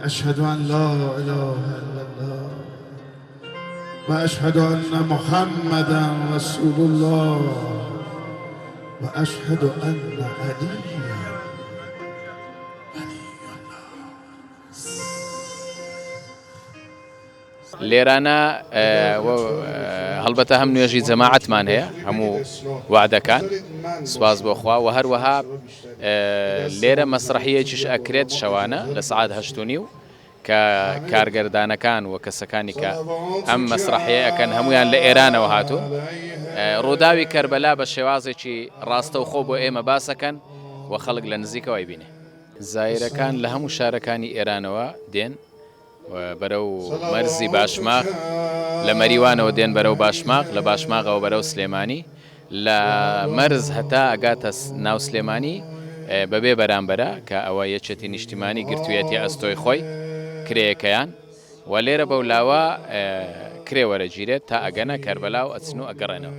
اشهد ان لا اله الا الله و اشهد ان محمدا رسول الله و اشهد ان علیا ولی الله. لێرانە هەڵبەتە هەم نوێژی جەماعەتمان هەیە هەموو وعدەکان سوپاس بۆ خوا و هەروەها لێرە مەسرحیەکیش ئەکرێت شەوانە لە سعات هەشت و نیو کە کارگەردانەکان و کەسەکانی کە ئەم مەسرحەیە ئەکەن هەمویان لە ئێرانەوە هاتوون، ڕووداوی کەربەلا بە شێوازێکی ڕاستەوخۆ بۆ ئێمە باسەکەن و خەڵک لە نزیکەوەی بینێ. زایرەکان لە هەموو شارەکانی ئێرانەوە دێن بەرەو مەرزی باشماخ، لە مەریوانەوە دێن بەرەو باشماخ، لە باشماغەوە بەرەو سلێمانی، لە مەرز هەتا ئەگاتە ناو سلێمانی بەبێ بەرامبەرە کە ئەوە یەکێتی نیشتیمانی گرتویەتی ئەستۆی خۆی کرێیەکەیان و لێرە بەولاوە کرێ وەرەگیرێت تا ئەگەنە کەربەلا و ئەچن و ئەگەڕێنەوە.